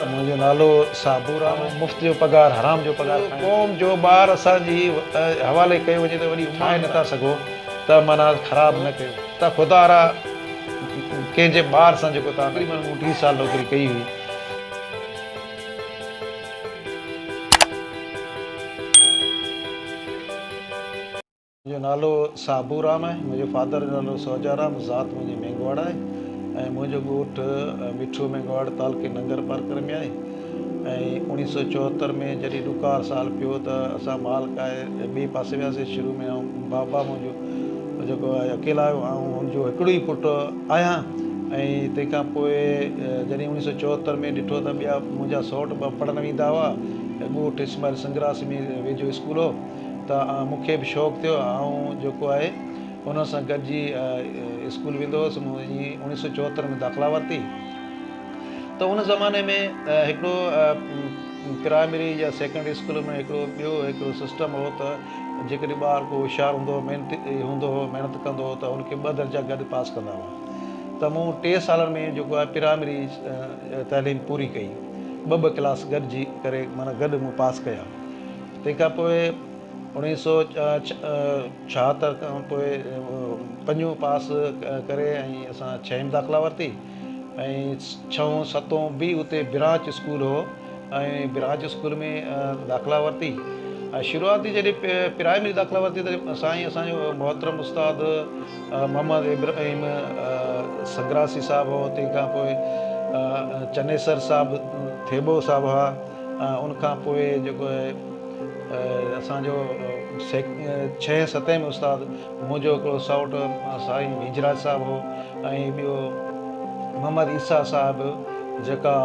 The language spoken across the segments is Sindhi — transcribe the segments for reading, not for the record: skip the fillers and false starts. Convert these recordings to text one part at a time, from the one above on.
منهنجو نالو صابو رام مفت جو پگهار حرام جو پگهار کائڻ. قوم جو ٻار اسان جي حوالي ڪيو وڃي ته وڏي ٺاهي نٿا سگهو ته معنيٰ خراب نه ڪيو ته خدا را ڪنهن جي ٻار سان جيڪو تان تقريبن مون 30 سال نوڪري ڪئي هئي. منهنجو نالو صابو رام آهي، منهنجي فادر جو نالو سوجا رام، ذات منهنجي مينگهواڙ آهي ۽ منهنجو ڳوٺ مٺو مينگهواڙ تعلقي ننگر پارڪر ۾ آهي ۽ 1974 ۾ جڏهن ڏڪار سال پيو ته اسان مال ڪاهي ٻئي پاسي وياسين شروع ۾ آئون بابا منهنجو جيڪو آهي اڪيلا آيو آئون هن جو هڪڙو ئي پٽ آهيان ۽ تنهن کان پوء جڏهن 1974 ۾ ڏٺو ته ٻيا منهنجا سئوٽ ٻه پڙهڻ ويندا هئا ڳوٺ اسماعيل سنگراس ۾ ويجهو اسڪول هو ته مون کي به شوق ٿيو، آئون جيڪو آهي انهن سان گڏجي اسڪول ويندو هوس. مون ائين 1974 ۾ داخلا ورتي ته ان زماني ۾ هڪڙو پرائمري يا سيڪنڊري اسڪول ۾ هڪڙو ٻيو هڪڙو سسٽم هو ته جيڪڏهن ٻار ڪو هوشيار هوندو هو، محنتي هوندو هو، محنت ڪندو هو ته ان کي ٻه درجا گڏ پاس ڪندا هئا ته مون ٽي سالن ۾ جيڪو آهي پرائمري تعليم پوري ڪئي، ٻه ٻه ڪلاس گڏجي ڪري معنيٰ گڏ مون پاس ڪيا. تنهن کان پوء 1976 کان پوء پنجون پاس ڪري ۽ اسان ڇهين ۾ داخلا ورتي ۽ ڇهون ستون به اتي برانچ اسڪول هو ۽ برانچ اسڪول ۾ داخلا ورتي ۽ شروعاتي جڏهن پرائمري داخلا ورتي ته سائين اسان جو محترم استاد محمد ابراهيم سنگراسي صاحب هو تنهن کان پوء چنيسر صاحب ٿيٻو صاحب هئا ان کان پوء جيڪو آهي اسان جو ڇهين ستين ۾ استاد منهنجو هڪڙو سئوٽ سائين وينجهراج صاحب هو ۽ ٻيو محمد عيسيٰ صاحب جيڪا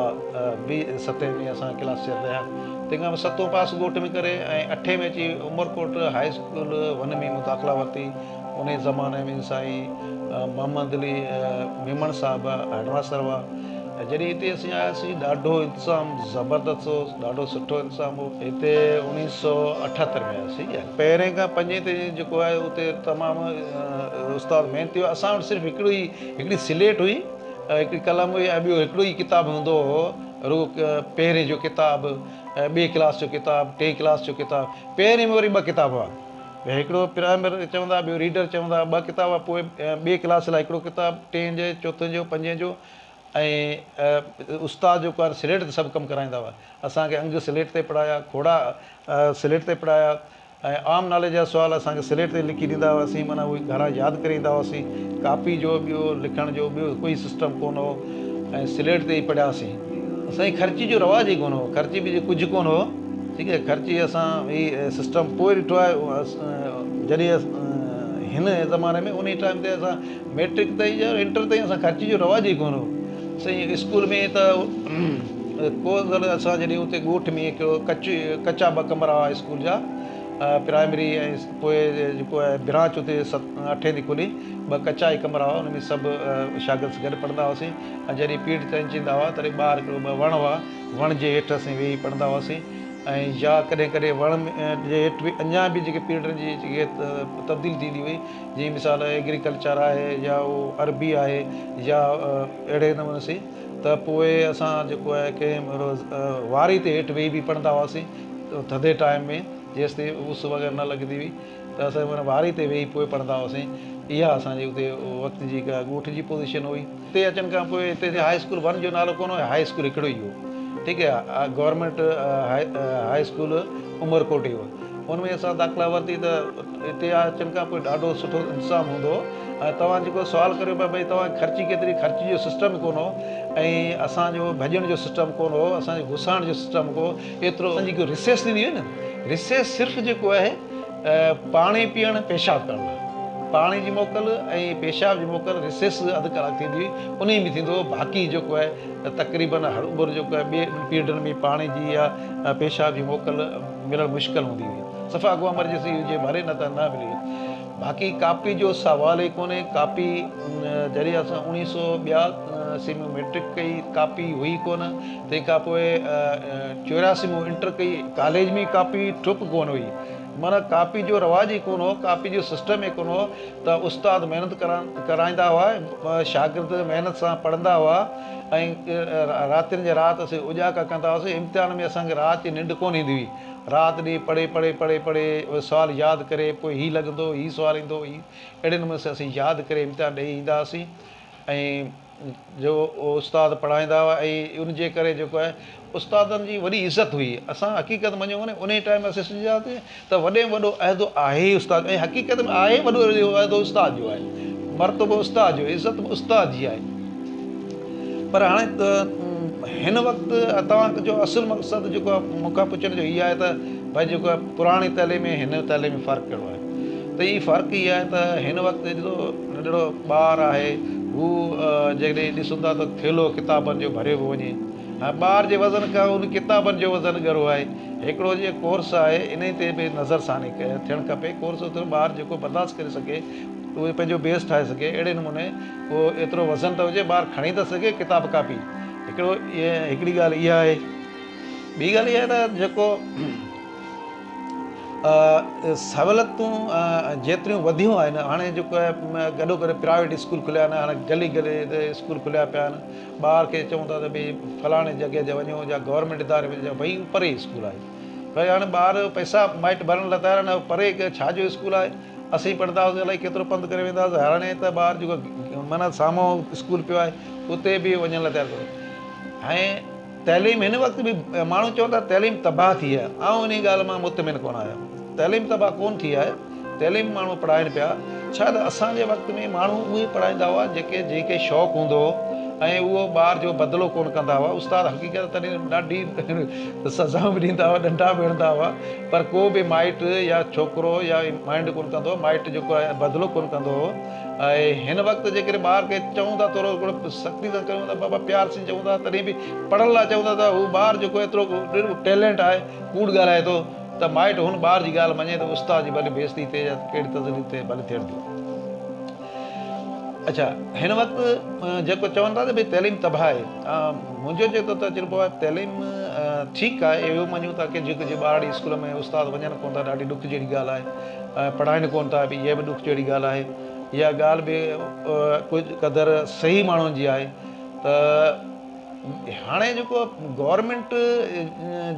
به ستين ۾ اسان ڪلاس ٽيچر رهيا. تنهن کان پوء ستون پاس ڳوٺ ۾ ڪري ۽ اٺين ۾ اچي عمرڪوٽ هاء اسڪول ون ۾ مون داخلا ورتي. انهي زماني ۾ سائين محمد علي ميمڻ صاحب هيڊ ماستر هئا. ۽ جڏهن هتي اسين آياسين ڏاڍو انتظام زبردست هو، ڏاڍو سٺو انتظام هو. هتي 1978 ۾ آياسين. پهرين کان پنجين تائين جيڪو آهي اتي تمام استاد محنتي هئا. اسان وٽ صرف هڪڙو ئي هڪڙي سليٽ هئي ۽ هڪڙي قلم هئي ۽ ٻيو هڪڙو ئي ڪتاب هوندو هو رڳو پهرين جو ڪتاب ۽ ٻئي ڪلاس جو ڪتاب ٽئين ڪلاس جو ڪتاب. پهرين ۾ وري ٻه ڪتاب هئا. هڪڙو پرائمر چوندا ٻيو ريڊر چوندا ٻه ڪتاب هئا. پوء ٻئي ڪلاس لاء هڪڙو ڪتاب ٽئين جي چوٿين جو پنجين جو ۽ استاد جيڪو آهي سليٽ تي سڀ ڪم ڪرائيندا هئا. اسان کي انگ سليٽ تي پڙهايا، کوڙا سليٽ تي پڙهايا ۽ عام نالي جا سوال اسان کي سليٽ تي لکي ڏيندا هئا. اسين معنيٰ اهي گهران ياد ڪري ايندا هئاسين. ڪاپي جو ٻيو لکڻ جو ٻيو ڪوئي سسٽم ڪونه هو ۽ سليٽ تي ئي پڙهياسين. اسان جي خرچي جو رواج ئي ڪونه هو. خرچي به ڪجهه ڪونه هو. ٺيڪ آهي خرچي اسان هي سسٽم پوء ڏٺو آهي جڏهن هن زماني ۾ انهي ٽائيم تي اسان ميٽرڪ تائين يا انٽر تائين اسان خرچي جو رواج ئي ڪونه هو. سائين اسڪول ۾ ته ڪو اسان جڏهن اتي ڳوٺ ۾ هڪڙو ڪچ ڪچا ٻه ڪمرا هئا اسڪول جا پرائمري ۽ پوء جيڪو آهي برانچ اتي ست اٺين تي کلي ٻه ڪچا ئي ڪمرا هئا ان ۾ سڀ شاگرد گڏ پڙهندا هئاسين ۽ جڏهن پيرڊ چينج ٿيندا هئا تڏهن ٻاهر هڪڙو ٻه وڻ هئا وڻ جي هيٺ اسين ويهي پڙهندا هئاسين ۽ يا ڪڏهن ڪڏهن وڻ جي هيٺ به اڃا به جيڪي پيرڊن جي جيڪي تبديل ٿيندي هئي جيئن مثال ايگريڪلچر آهي يا اهو عربي آهي يا اهڙي نموني سين ته پوء اسان جيڪو آهي ڪنهن واري تي هيٺ ويهي به پڙهندا هئاسين ٿڌي ٽائيم ۾ جيستائين اس وغيره نه لڳندي هئي ته اسان ان واري تي ويهي پوء پڙهندا هئاسين اها اسان جي اتي وقت جي هڪ ڳوٺ جي پوزيشن هئي. هتي اچڻ کان پوء هتي هاء اسڪول ون جو نالو ڪونه هو هاء اسڪول هڪڙو ئي هو ٺيڪ آهي گورنمينٽ هاء اسڪول عمرڪوٽ ئي هو ان ۾ اسان داخلا ورتي ته هتي اچڻ کان پوء ڏاڍو سٺو انتظام هوندو هو ۽ توهان جيڪو سوال ڪريو پيا ڀئي توهان خرچي ڪيتري خرچي جو سسٽم ئي ڪونه هو ۽ اسان جو ڀڄڻ جو سسٽم ڪونه هو اسان جو گسائڻ جو سسٽم ڪو ايترو اسان جي رسيس ٿيندي هئي نه رسيس صرف جيڪو آهي پاڻي پيئڻ پيشاب ڪرڻ لاء پاڻي جي موڪل ۽ پيشاب جي موڪل رسيس اڌ ڪلاڪ ٿيندي هئي انهي ۾ ٿيندو هو باقي جيڪو آهي ته تقريبن هر عمر جيڪو آهي ٻي پيرڊن ۾ پاڻي جي يا پيشاب جي موڪل ملڻ مشڪل هوندي هئي صفا ڪو ايمرجنسي هجي ڀلي نه ته نه ملي باقي ڪاپي جو سوال ئي ڪونهي ڪاپي جڏهن اسان 1982 ۾ ميٽرڪ ڪئي ڪاپي هئي ڪونه تنهن کان پوء 84 ۾ انٽر ڪئي ڪاليج ۾ ڪاپي ٺپ ڪونه هئي. معنيٰ ڪاپي جو رواج ئي ڪونه هو، ڪاپي جو سسٽم ئي ڪونه هو ته استاد محنت ڪرائيندا هئا، شاگرد محنت سان پڙهندا هئا ۽ راتين جي رات اسين اجاڳا ڪندا هئاسين، امتحان ۾ اسان کي رات جي ننڊ ڪونه ايندي هئي، رات ڏينهن پڙهي پڙهي پڙهي پڙهي اهي سوال ياد ڪري پوء هي لڳندو هي سوال ايندو هي اهڙي نموني سان اسين ياد ڪري امتحان ڏئي ايندا هئاسين ۽ جو استاد پڙهائيندا هئا ۽ ان جي ڪري جيڪو آهي استادن جي وڏي عزت هئي اسان حقيقت مڃيو وڃي انهي ٽائيم اسين سمجهندا هئاسين ته وڏي ۾ وڏو عهدو آهي ئي استاد ۽ حقيقت ۾ آهي وڏو عهدو استاد جو آهي مرتبو استاد جو عزت به استاد جي آهي پر هاڻي هن وقت توهان جو اصل مقصد جيڪو آهي مون کان پڇڻ جو هي آهي ته ڀائي جيڪو آهي پراڻي تعليم ۽ هن تعليم ۾ فرق ڪهڙو آهي ته هي فرق هي آهي ته هن وقت ڏسو ننڍڙو ٻار آهي هو جيڪڏهن ڏسون ٿا ته ٿيلهو ڪتابن جو ڀريو پيو وڃي هاڻي ٻار جي وزن کان ان ڪتابن جو وزن ڳرو آهي هڪڙو جيئن ڪورس آهي انهي تي به نظر ثاني ٿيڻ کپي ڪورس اوترو ٻار جيڪو برداشت ڪري سگهي اهو پنهنجو بيس ٺاهي سگهي اهڙي نموني اهو ايترو وزن ته هجي ٻار کڻي ته سگهي ڪتاب ڪاپي هڪڙو هڪڙي ڳالهه اها آهي ٻي ڳالهه اها آهي ته جيڪو سهولتون جيتريون وڌيون آهن هاڻي جيڪو آهي گڏو گڏ پرائيويٽ اسڪول کليا آهن هاڻي گلي گلي تي اسڪول کليا پيا آهن ٻار کي چون ٿا ته ڀئي فلاڻي جڳهه تي وڃو يا گورنمينٽ اداري ۾ ڀئي پري اسڪول آهي ڀئي هاڻي ٻار پئسا مائٽ ڀرڻ لاء تيار آهن پري ڇا جو اسڪول آهي اسين پڙهندا هئاسين الائي ڪيترو پنڌ ڪري ويندا هئاسين هاڻي ته ٻار جيڪو معنيٰ سامهون اسڪول پيو آهي اتي به وڃڻ لاء تيار ڪونهي ۽ تعليم هن وقت به ماڻهو چون ٿا تعليم تباهه ٿي آهي آئون انهي ڳالهه مان مطمئن ڪونه آهيان تعليم تباهه ڪونه ٿي آهي تعليم ماڻهو پڙهائين پيا ڇا ته اسان جي وقت ۾ ماڻهو اهي پڙهائيندا هئا جيڪي جنهن کي شوق هوندو هو ۽ اهو ٻار جو بدلو ڪونه ڪندا هئا استاد حقيقت تڏهن ڏاڍي سزائون به ڏيندا هئا ڏنڊا به هڻندا هئا پر ڪو به مائٽ يا ڇوڪرو يا مائنڊ ڪونه ڪندو هو مائٽ جيڪو آهي بدلو ڪونه ڪندو هو ۽ هن وقت جيڪڏهن ٻار کي چئون ٿا ٿورو هڪڙو سختي سان ڪيون ٿا بابا پيار سين چئون ٿا تڏهن به پڙهڻ لاء چئون ٿا ته هو ٻار جيڪو ايترو ٽيلنٽ آهي ڪوڙ ڳالهائي ٿو ته مائٽ هن ٻار جي ڳالهه مڃي ته استاد جي ڀلي بيعزتي ٿئي يا ڪهڙي تذليل ٿئي ڀلي ٿيڻ ڏيو. اڇا هن وقت جيڪو چون ٿا ته ڀئي تعليم تباهه آهي منهنجو جيڪو تجربو آهي تعليم ٺيڪ آهي اهو مڃون ٿا ڪي جيڪي ٻارڙي اسڪول ۾ استاد وڃن ڪونه ٿا ڏاڍي ڏک جهڙي ڳالهه آهي پڙهائين ڪونه ٿا اها به ڏک جهڙي ڳالهه آهي. اها ڳالهه به ڪجهه قدر صحيح ماڻهن جي آهي ته هاڻي جيڪو گورنمينٽ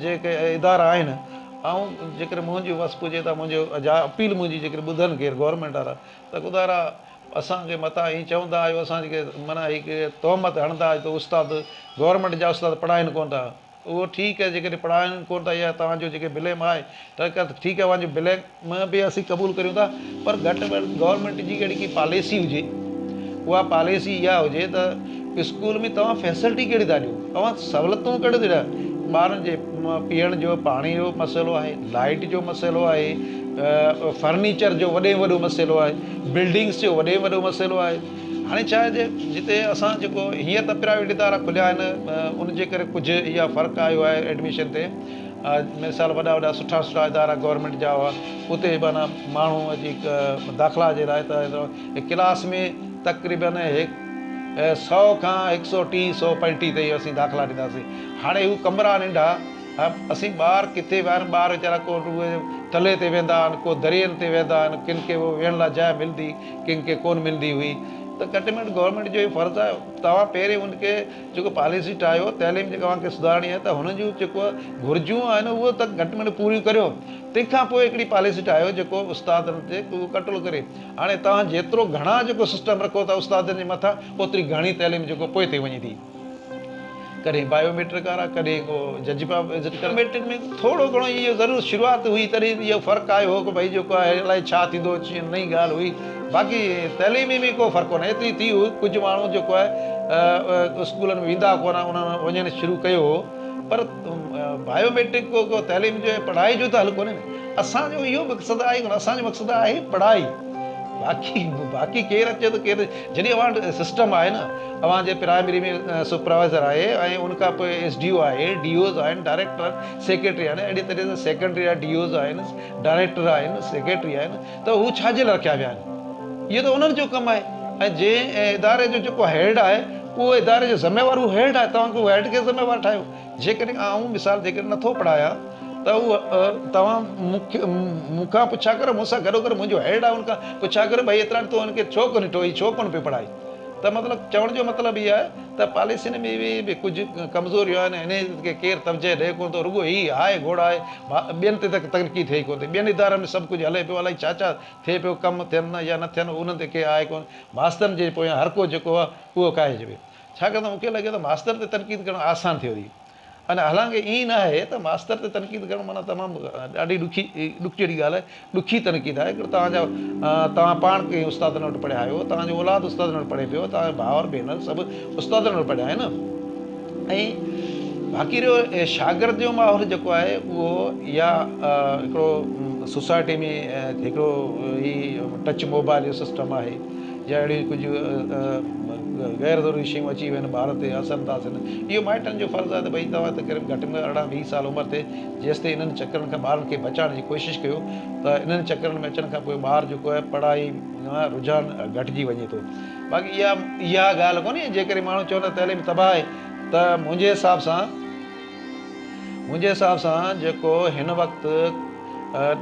جيڪي ادارا آهن آئون جيڪڏهن منهنجي وس پڄي ته منهنجو جا اپيل منهنجي جيڪڏهن ٻڌن ڪير گورنمينٽ وارا ته خدارا اسان کي متان ائين چوندا آهيو اسان کي معنيٰ هڪ تهمت هڻندا آهيو ته استاد گورنمينٽ جا استاد پڙهائين ڪونه ٿا. اهو ٺيڪ آهي جيڪڏهن پڙهائين ڪونه ٿا يا توهان جو جيڪي بليم آهي ته ٺيڪ آهي اوهان جو بليم به اسين قبول ڪريون ٿا پر گهٽ ۾ گهٽ گورنمينٽ جي اهڙي ڪي پاليسي هجي اها پاليسي اها هجي ته اسڪول ۾ توهان فيسلٽي ڪهڙي ٿا ڏيو توهان سهولتون ڪهڙيون ٿا ڏيو ٻارن جي پيئڻ جو پاڻي جو مسئلو آهي لائٽ جو مسئلو آهي فرنيچر جو وڏي ۾ وڏو مسئلو آهي بلڊنگس جو وڏي ۾ وڏو مسئلو آهي هاڻي ڇا آهي جتي اسان جيڪو هينئر ته پرائيويٽ ادارا کليا آهن ان جي ڪري ڪجهه اها فرق آيو آهي ايڊميشن تي مثال وڏا وڏا سٺا سٺا ادارا گورنمينٽ جا هئا اتي معنيٰ ماڻهو اچي داخلا جي لاء ته ڪلاس ۾ تقريبن هڪ سئو کان هڪ سئو ٽيهه سئو پنجٽيهه تائين اسين داخلا ڏينداسين هاڻي هو ڪمرا ننڍا اسين ٻار ڪٿي ويا آهن ٻار ويچارا ڪو ٿلهي تي ويهندا آهن ڪو درين تي ويهندا آهن ڪن کي ويهڻ لاء جاء ملندي ڪن کي ڪونه ملندي هئي ته گهٽ ۾ گهٽ گورنمينٽ جو اهو فرض آهي توهان پهرين ان کي جيڪو پاليسي ٺاهيو تعليم جيڪا اوهان کي سڌارڻي آهي ته هنن جون جيڪو گهرجون آهن اهو ته گهٽ ۾ گهٽ پوريون ڪريو تنهن کان پوء هڪڙي پاليسي ٺاهيو جيڪو استادن تي اهو ڪنٽرول ڪري هاڻي توهان جيترو گهڻا جيڪو سسٽم رکو ٿا استادن جي مٿان اوتري گهڻي تعليم جيڪو پوئتي وڃي ٿي. ڪڏهن بايو ميٽرڪ وارا ڪڏهن ڪو جج پيا وزٽ ڪرن. ميٽرڪ ۾ ٿورو گهڻو اهو ضرور شروعات هئي تڏهن اهو فرق آيو هو ڪه ڀئي جيڪو آهي الائي ڇا ٿيندو نئين ڳالهه هئي باقي تعليمي ۾ ڪو فرق ڪونه ايتري ٿي هئي ڪجهه ماڻهو جيڪو آهي اسڪولن ۾ ويندا ڪونه انهن وڃڻ شروع ڪيو هو پر بايو ميٽرڪ ڪو ڪو تعليم جو پڙهائي جو ته حل ڪونهي نه اسان جو اهو مقصد آهي ڪونه اسان جو مقصد آهي پڙهائي باقي باقي ڪير اچي ٿو ڪير جڏهن اوهان وٽ سسٽم آهي نه اوهان جي پرائمري ۾ سپروائيزر آهي ۽ ان کان پوء ايس ڊي او آهي ڊي اوز آهن ڊائريڪٽر سيڪريٽري آهن اهڙي طرح سان سيڪنڊري جا ڊي اوز آهن ڊائريڪٽر آهن سيڪريٽري آهن ته هو ڇا جي لاء رکيا ويا آهن اهو ته انهن جو ڪم آهي ۽ جنهن اداري جو جيڪو هيڊ آهي اهو اداري جو ذميوار اهو هيڊ آهي توهان هيڊ کي ذميوار ٺاهيو جيڪڏهن آئون مثال جيڪڏهن نٿو پڙهايان ته اهو توهان مون کي مون کان پڇا ڪريو مون سان گڏو گڏ منهنجو هيڊ آهي ان کان پڇا ڪريو ڀئي ايترا تو هن کي ڇو ڪونه ڏٺو هي ڇو ڪونه پيو پڙهائي ته مطلب چوڻ جو مطلب هي آهي ته پاليسين ۾ به ڪجهه ڪمزوريون آهن انهي کي ڪير توجهه ڏئي ڪونه ٿو رڳو هي هاء گهوڙا آهي ٻين تي ته تنقيد ٿئي ڪونه ٿي ٻين ادارن ۾ سڀ ڪجهه هلي پيو الائي ڇا ڇا ٿئي پيو ڪم ٿين يا نه ٿين انهن تي ڪي آهي ڪونه ماسترن جي پويان هر ڪو جيڪو آهي اهو ڪاهجي پيو ڇاڪاڻ ته مون کي لڳي ٿو ماستر تي تنقيد ڪرڻ آسان ٿيو ٿي ۽ حالانڪه ائين نه آهي ته ماستر تي تنقيد ڪرڻ معنيٰ تمام ڏاڍي ڏکي ڏکجهڙي ڳالهه آهي ڏکي تنقيد آهي هڪڙو توهان جا توهان پاڻ ڪنهن استادن وٽ پڙهيا آهيو توهان جو اولاد استادن وٽ پڙهي پيو توهان جا ڀائر ڀينر سڀ استادن وٽ پڙهيا آهن ۽ باقي رهيو شاگرد جو ماحول جيڪو آهي اهو يا هڪڙو سوسائٽي ۾ هڪڙو هي ٽچ موبائل جو سسٽم آهي يا اهڙيون ڪجهه غير ضروري شيون اچي ويون آهن ٻار تي اثر انداز ٿين. اهو مائٽن جو فرض آهي ته ڀئي توهان تقريبن گهٽ ۾ گهٽ 18 20 سال عمر ٿئي جيستائين انهن چڪرن کان ٻارن کي بچائڻ جي ڪوشش ڪيو ته انهن چڪرن ۾ اچڻ کان پوء ٻار جيڪو آهي پڙهائي مان رجحان گهٽجي وڃي ٿو. باقي اها اها ڳالهه ڪونهي جيڪڏهن ماڻهو چون ته تعليم تباهه آهي ته منهنجي حساب سان منهنجي حساب سان جيڪو هن وقت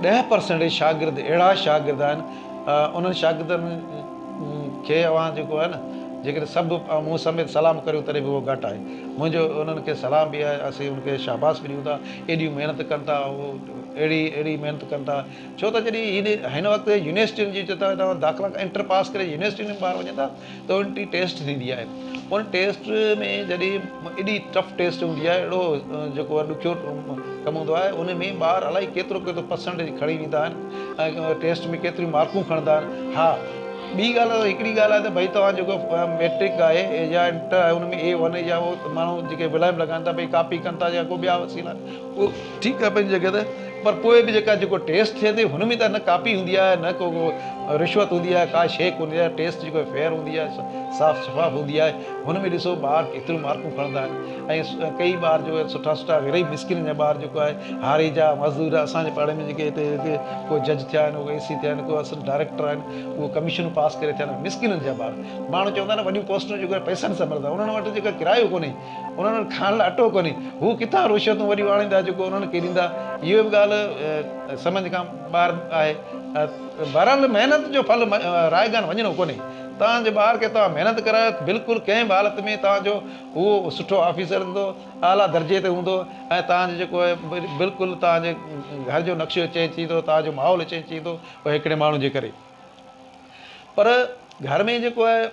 10 پرسنٽ شاگرد اهڙا شاگرد آهن انهن شاگردن کي اوهان جيڪو آهي نه جيڪڏهن سڀ مون سميت سلام ڪريو تڏهن به اهو گهٽ آهي. منهنجو انهن کي سلام به آهي اسين انهن کي شاباس به ڏيون ٿا ايڏيون محنت ڪن ٿا اهو اهڙي اهڙي محنت ڪن ٿا ڇو ته جڏهن هن وقت يونيورسٽين جي توهان داخلا انٽر پاس ڪري يونيورسٽين ۾ ٻار وڃن ٿا ته ان جي ٽيسٽ ٿيندي آهي ان ٽيسٽ ۾ جڏهن ايڏي ٽف ٽيسٽ هوندي آهي اهڙو جيڪو آهي ڏکيو ڪم هوندو آهي ان ۾ ٻار الائي ڪيترو ڪيترو پرسنٽيج کڻي ويندا آهن ۽ ٽيسٽ ۾ ڪيتريون مارڪون کڻندا آهن ها ٻي ڳالهه هڪڙي ڳالهه آهي ته ڀئي توهان جيڪو ميٽرڪ آهي يا انٽر آهي ان ۾ اي ون يا ماڻهو جيڪي ولائم لڳائن ٿا ڀئي ڪاپي ڪن ٿا يا ڪو ٻيا وسيلا اهو ٺيڪ آهي پنهنجي جڳهه تي پر پوء به جيڪا جيڪو ٽيسٽ ٿئي ٿي هن ۾ ته نه ڪاپي هوندي آهي نه ڪو رشوت هوندي آهي ڪا شيء ڪونه هوندي آهي ٽيسٽ جيڪو فيئر هوندي آهي صاف شفاف هوندي آهي هن ۾ ڏسو ٻار ڪيتريون مارڪون کڻندا آهن ۽ ڪئي ٻار جو سٺا سٺا غريب مسڪين جا ٻار جيڪو آهي هاري جا مزدور اسان جي پاڙي ۾ جيڪي هتي هتي ڪو جج ٿيا آهن ڪو اي سي ٿيا آهن ڪو اصل ڊائريڪٽر آهن اهو ڪميشنون پاس ڪري ٿيا آهن مسڪينن جا ٻار ماڻهو چوندا آهن وڏيون پوسٽون جيڪو پئسن سان ملندا انهن وٽ جيڪا ڪرايو ڪونهي انهن وٽ کائڻ لاء اٽو ڪونهي، هو ڪٿان رشوتون وڏيون آڻيندا جيڪو انهن کي ڏيندا، اهو به ڳالهه سمجهه کان ٻاهر آهي. بهرحال محنت جو ڦل رائگان وڃڻو ڪونهي. توهان جي ٻار کي توهان محنت ڪرايو بلڪل ڪنهن به حالت ۾ توهان جو اهو سٺو آفيسر ٿيندو، اعليٰ درجي تي هوندو ۽ توهان جو جيڪو آهي بلڪل توهان جي گهر جو نقشو چينج ٿيندو، توهان جو ماحول چينج ٿيندو هڪڙي ماڻهو جي ڪري. پر گهر ۾ جيڪو آهي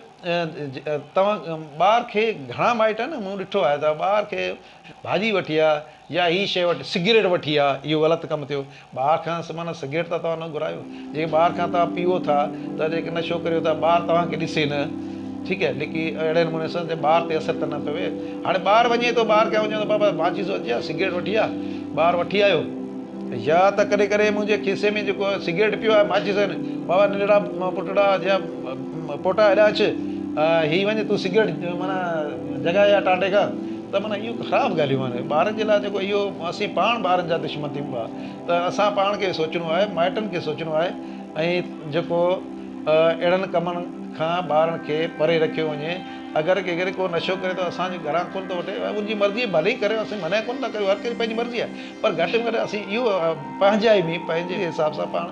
توهان ٻار کي گهڻا مائٽ آهن مون ڏٺو آهي ته ٻار کي ڀاڄي وٺي آ يا هي شيء وٺ سگريٽ وٺي آ اهو غلط ڪم ٿيو ٻار کان معنيٰ سگريٽ ته توهان نه گهرايو جيڪي ٻار کان توهان پيئو ٿا ته جيڪي نشو ڪريو ٿا ٻار توهان کي ڏسي نه ٺيڪ آهي ليڪي اهڙي نموني سان ٻار تي اثر ته نه پوي هاڻي ٻار وڃي ٿو ٻار کي چوندو بابا ماچيس وٺي آ سگريٽ وٺي آ ٻار وٺي آيو يا ته ڪڏهن ڪڏهن منهنجي کيسي ۾ جيڪو سگريٽ پيو آهي ماچيس آهن بابا ننڍڙا پٽڙا يا پوٽا هيڏانهن اچ هي وڃ تون سگريٽ معنيٰ جڳائي آ ٽانڊي کان ته معنيٰ اهو خراب ڳالهيون آهن ٻارن جي لاء جيڪو اهو اسين پاڻ ٻارن جا دشمن ٿيون پيا ته اسان پاڻ کي سوچڻو آهي مائٽن کي سوچڻو آهي ۽ جيڪو اهڙن ڪمن کان ٻارن کي پري رکيو وڃي اگر ڪيڪڏهن ڪو نشو ڪري ٿو اسان جي گهران ڪونه ٿو وٺي ان جي مرضي ڀلي ڪري اسين منع ڪونه ٿا ڪريون هر ڪنهن جي پنهنجي مرضي آهي پر گهٽ ۾ گهٽ اسين اهو پنهنجائي ۾ پنهنجي حساب سان پاڻ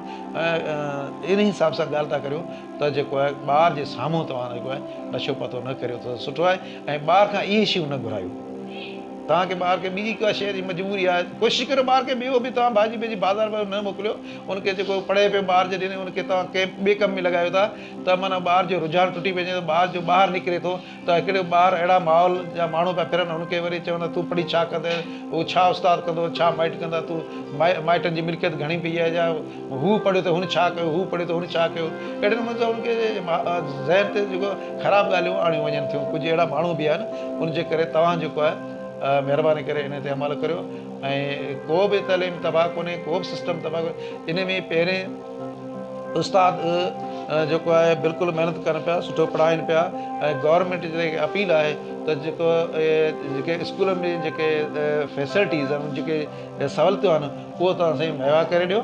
انهي حساب سان ڳالهه ٿا ڪريون ته جيڪو آهي ٻار جي سامهون توهان جيڪو آهي نشو پتو نه ڪريو ته سٺو آهي ۽ ٻار کان اهي شيون نه گهرايو توهان کي ٻار کي ٻي ڪا شيء جي مجبوري آهي ڪوشش ڪريو ٻار کي ٻيو به توهان ڀاڄي ٻيجي بازار ۾ نه موڪليو ان کي جيڪو پڙهي پيو ٻار جڏهن ان کي توهان ڪنهن ٻئي ڪم ۾ لڳايو ٿا ته معنيٰ ٻار جو رجحان ٽٽي وڃي ٿو ٻار جو ٻاهر نڪري ٿو ته هڪڙي ٻار اهڙا ماحول جا ماڻهو پيا ڦرن هن کي وري چوندا تون پڙهي ڇا ڪندين هو ڇا استاد ڪندو ڇا مائٽ ڪندا تون مائٽن جي ملڪيت گهڻي پئي آهي يا هو پڙهيو ته هن ڇا ڪيو هو پڙهيو ته هن ڇا ڪيو اهڙي نموني سان هن کي ذهن تي جيڪو خراب ڳالهيون آڻيون وڃن ٿيون ڪجهه اهڙا ماڻهو به آهن ان جي ڪري توهان جيڪو آهي مهرباني ڪري ان تي عمل ڪريو ۽ ڪو به تعليم تباهه ڪونهي ڪو به سسٽم تباهه ڪونهي ان ۾ پهرين استاد جيڪو آهي بلڪل محنت ڪن پيا سٺو پڙهائين پيا ۽ گورنمينٽ جي اپيل آهي ته جيڪو جيڪي اسڪولن ۾ جيڪي فيسلٽيز آهن جيڪي سهولتون آهن اهو توهان سائين مهيا ڪري ڏيو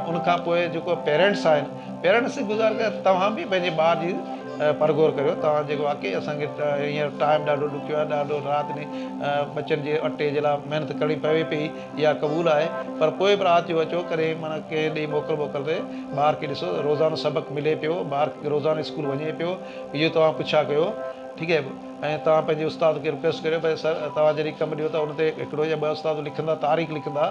ان کان پوء جيڪو پيرنٽس آهن پيرنٽس کي گذارش آهي توهان به پنهنجي ٻار جي پرگهور ڪريو توهان جيڪو واقعي اسان کي هينئر ٽائيم ڏاڍو ڏکيو آهي ڏاڍو رات ڏينهن ٻچن جي اٽي جي لاء محنت ڪرڻي پوي پئي اها قبول آهي پر پوء به رات جو اچو ڪڏهن معنيٰ ڪنهن ڏينهن موڪل ٻوڪل تي ٻار کي ڏسو روزانو سبق ملي پيو ٻار روزانو اسڪول وڃي پيو اهو توهان پڇا ڪيو ٺيڪ آهي ۽ توهان پنهنجي استاد کي رڪويسٽ ڪريو ڀئي سر توهان جڏهن ڪم ڏيو ته ان تي هڪڙو يا ٻه استاد لکندا تاريخ لکندا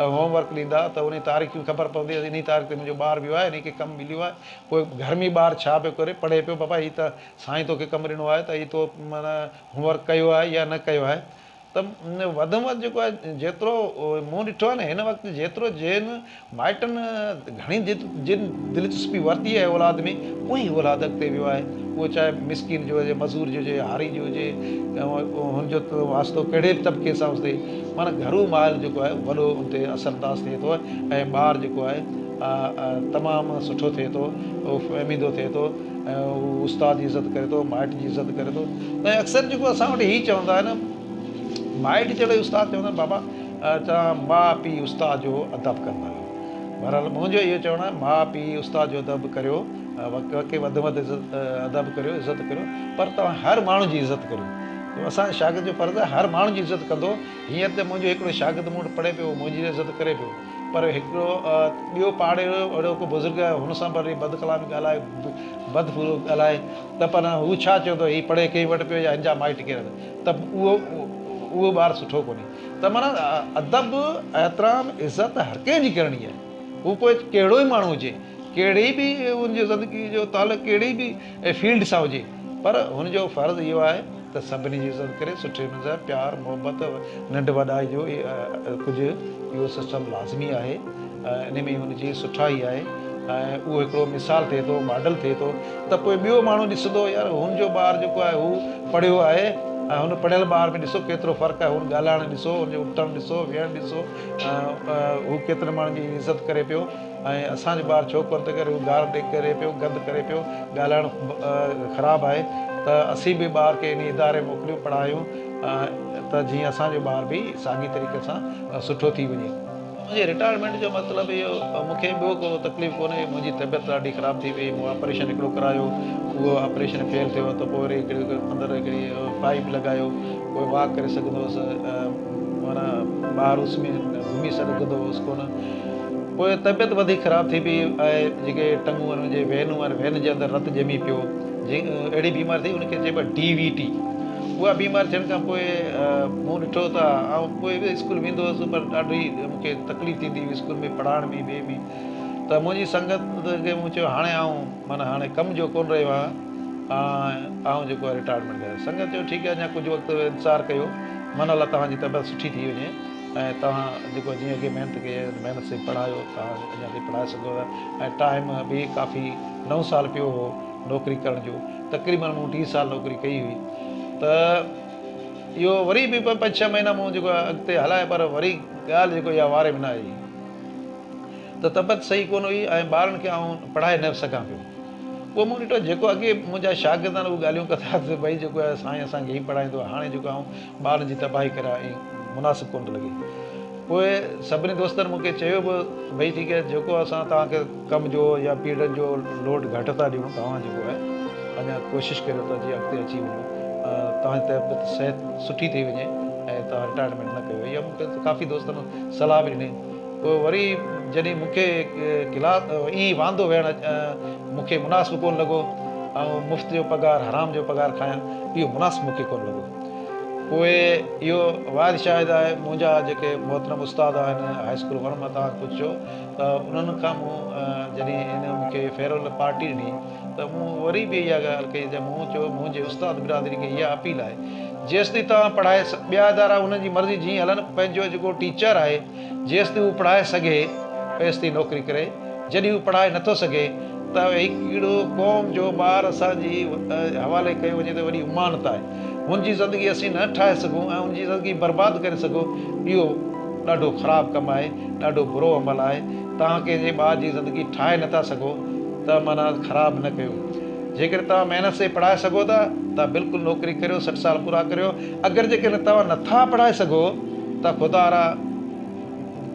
۽ هوم ورڪ ڏيندا ته انهي تاريخ جي خبر پوندي انهي تاريخ تي منهنجو ٻار ويو آهي انهي کي ڪم مليو آهي پوء گهر ۾ ٻار ڇا پيو ڪري پڙهي پيو بابا هي ته سائين توکي ڪم ڏنو آهي ته هي تو معنيٰ هوم ورڪ ڪيو آهي يا نه ڪيو آهي ته وڌ ۾ وڌ جيڪو آهي جيترو مون ڏٺو آهي نه هن وقت جيترو جن مائٽن گهڻي جن دلچسپي ورتي آهي اولاد ۾ اهو ئي اولاد اڳتي ويو آهي اهو چاهي مسڪين جو هجي مزور جو هجي هاري جو هجي هن جو واسطو ڪهڙي به طبقي سان هجي معنيٰ گهرو ماحول جيڪو آهي وڏو ان تي اثر انداز ٿئي ٿو ۽ ٻار جيڪو آهي تمام سٺو ٿئي ٿو فهميدو ٿئي ٿو ۽ هو استاد جي عزت ڪري ٿو، مائٽ جي عزت ڪري ٿو ۽ اڪثر جيڪو اسان وٽ هي چوندا آهن مائٽ جهڙو استاد چوندا آهن بابا توهان ماء پيء استاد جو ادب ڪندا آهيو بهرحال منهنجو اهو چوڻ آهي ماء پيء استاد جو ادب ڪريو وقي وڌ ۾ وڌ ادب ڪريو عزت ڪريو پر توهان هر ماڻهو جي عزت ڪريو اسان شاگرد جو فرض آهي هر ماڻهو جي عزت ڪندو هينئر ته منهنجو هڪڙو شاگرد مون وٽ پڙهي پيو منهنجي عزت ڪري پيو پر هڪڙو ٻيو پاڙي جو اهڙو ڪو بزرگ آهي هن سان وري بد ڪلامي ڳالهائي بد ڦورو ڳالهائي ته پر هو ڇا چوندو هي پڙهي ڪنهن وٽ پيو يا هن جا مائٽ ڪير آهن ته اهو اهو ٻار سٺو ڪونهي ته معنيٰ ادب احترام عزت هر ڪنهن جي ڪرڻي آهي هو پوء ڪهڙو ئي ماڻهو هجي ڪهڙي به ان جي زندگي جو تعلق ڪهڙي به فيلڊ سان هجي پر هن جو فرض اهو آهي ته سڀني جي عزت ڪري سٺي نموني سان پيار محبت ننڍ وڏائي جو ڪجهه اهو سسٽم لازمي آهي ان ۾ هن جي سٺائي آهي ۽ اهو هڪڙو مثال ٿئي ٿو ماڊل ٿئي ٿو ته پوء ٻيو ماڻهو ڏسندو يار هن جو ٻار جيڪو آهي هو پڙهيو آهي ۽ هن پڙهيل ٻار ۾ ڏسو ڪيترو فرق آهي هن ڳالهائڻ ڏسو هن جو اٿڻ ڏسو ويهڻ ڏسو هو ڪيترن ماڻهن جي عزت ڪري پيو ۽ اسان جو ٻار ڇو ڪونه ٿو ڪري، هو گار ڪري پيو، گند ڪري پيو، ڳالهائڻ خراب آهي ته اسين به ٻار کي انهي اداري موڪليون پڙهايون ته جيئن اسان جو ٻار به ساڳي طريقي سان سٺو ٿي وڃي. منهنجي رٽائرمينٽ جو مطلب اهو مون کي ٻيو ڪو تڪليف ڪونهي، منهنجي طبيعت ڏاڍي خراب ٿي وئي، مون آپريشن هڪڙو ڪرايو، اهو آپريشن فيل ٿيو ته پوء وري هڪڙي اندر هڪڙي پائيپ لڳايو، پوء واڪ ڪري سگهندو هوس، معنيٰ ٻاهر اس ۾ گهمي سگهندو هوس ڪونه. پوء طبيعت وڌيڪ خراب ٿي پئي ۽ جيڪي ٽنگون آهن منهنجي وينون آهن وين جي اندر رت ڄمي پيو جي اهڙي بيماري ٿي ان کي چئبو آهي ڊي وي ٽي اها بيماري ٿيڻ کان پوء مون ڏٺو ته آئون پوء به اسڪول ويندو هوس پر ڏاڍي مون کي تڪليف ٿيندي هئي اسڪول ۾ پڙهائڻ ۾ ٻئي ۾ ته منهنجي سنگت کي مون چيو هاڻي آئون معنيٰ هاڻي ڪم جو ڪونه رهيو آهيان آئون جيڪو آهي رٽائرمينٽ ڪريان سنگت چيو ٺيڪ آهي اڃا ڪجهه وقت انتظار ڪيو من الله توهان جي طبيعت سٺي ٿي وڃي ۽ توهان جيڪو جيئن اڳي محنت ڪئي آهي محنت سان پڙهايو توهان اڃا تائين پڙهائي سگهو ٿا ۽ ٽائيم به ڪافي نو سال پيو هو نوڪري ڪرڻ جو تقريبن مون ٽي سال نوڪري ڪئي هئي ته اهو وري به پنج ڇهه مهينا مون جيڪو اڳتي هلايو پر وري ڳالهه جيڪو اها واري ۾ نه آئي ته طبيعت صحيح ڪونه هئي ۽ ٻارن کي آئون پڙهائي نه سگهان پيو. پوء مون ڏٺو جيڪو اڳي منهنجا شاگرد آهن اهي ڳالهيون ڪندا ته ڀئي جيڪو آهي سائين اسان کي هي پڙهائيندو هو هاڻي جيڪو آئون ٻارن جي تباهي ڪريان ائين مناسب ڪونه ٿو لڳي. پوء سڀني دوستن مون کي چيو به ڀئي ٺيڪ آهي جيڪو اسان توهان کي ڪم جو يا پيرڊن جو لوڊ گهٽ ٿا ڏيون توهان جيڪو آهي اڃا ڪوشش ڪريو ته جيئن اڳتي اچي وڃو توهان جي طبيعت صحت سٺي ٿي وڃي ۽ توهان رٽائرمينٽ نه ڪيو اها مون کي ڪافي دوستن صلاح به ڏني. پوء وري جڏهن مون کي ڪلاس ائين واندو ويهڻ مون کي مناسب ڪونه لڳو ۽ مفت جو پگهار حرام جو پگهار کايان اهو مناسب مون کي ڪونه لڳو پوء اهو واحد شاهد آهي منهنجا جيڪي محترم استاد آهن هاء اسڪول ون مان توهان پڇو ته انهن کان مون جڏهن هن مون کي فيئرويل پارٽي ڏني ته مون وري به اها ڳالهه ڪئي ته مون چيو منهنجي استاد برادري کي اها اپيل آهي جيستائين توهان پڙهائي ٻيا ادارا انهن جي مرضي جيئن هلن پنهنجو جيڪو ٽيچر آهي جيستائين هو پڙهائي سگهي تيستائين نوڪري ڪري، جڏهن هو پڙهائي نٿو سگهي ته هڪڙو قوم جو ٻار اسان جي حوالي ڪيو وڃي ته وڏي امانت آهي. هن جي زندگي اسين نه ٺاهي سگهون ۽ هن جي زندگي برباد ڪري سگهون اهو ڏاڍو خراب ڪم آهي، ڏاڍو برو عمل آهي. توهان ڪنهن جي ٻار جي زندگي ٺاهي نٿا سگهو ته معنيٰ خراب نه ڪيو. جيڪڏهن توهان محنت سان پڙهائي سگهو ٿا ته بلڪل نوڪري ڪريو 60 سال پورا ڪريو اگر جيڪڏهن توهان نٿا پڙهائي سگهو ته خدارا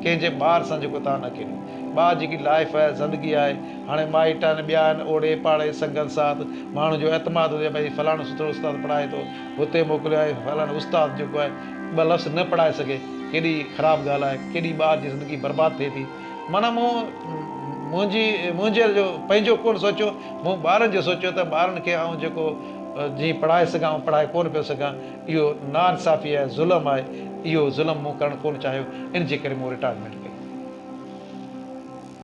ڪنهن جي ٻار سان جيڪو توهان نه کيڏو. ٻار جيڪي لائف آهي زندگي آهي هاڻي مائٽ آهن ٻيا آهن اوڙي پاڙي سنگت ساٿ ماڻهن جو اعتماد هجي ڀئي فلاڻو سٺو استاد پڙهائي ٿو هتي موڪليو ۽ فلاڻو استاد جيڪو آهي ٻه لفظ نه پڙهائي سگهي ڪيڏي خراب ڳالهه آهي ڪيڏي ٻار جي زندگي برباد ٿئي ٿي معنيٰ مون منهنجي منهنجي جو پنهنجو ڪونه سوچيو مون ٻارن جو سوچيو ته ٻارن کي آئون جيڪو جيئن پڙهائي سگهان آئون پڙهائي ڪونه پيو سگهان اهو ناانصافي آهي ظلم آهي اهو ظلم مون ڪرڻ ڪونه چاهيو ان جي ڪري مون رٽائرمينٽ ڪئي.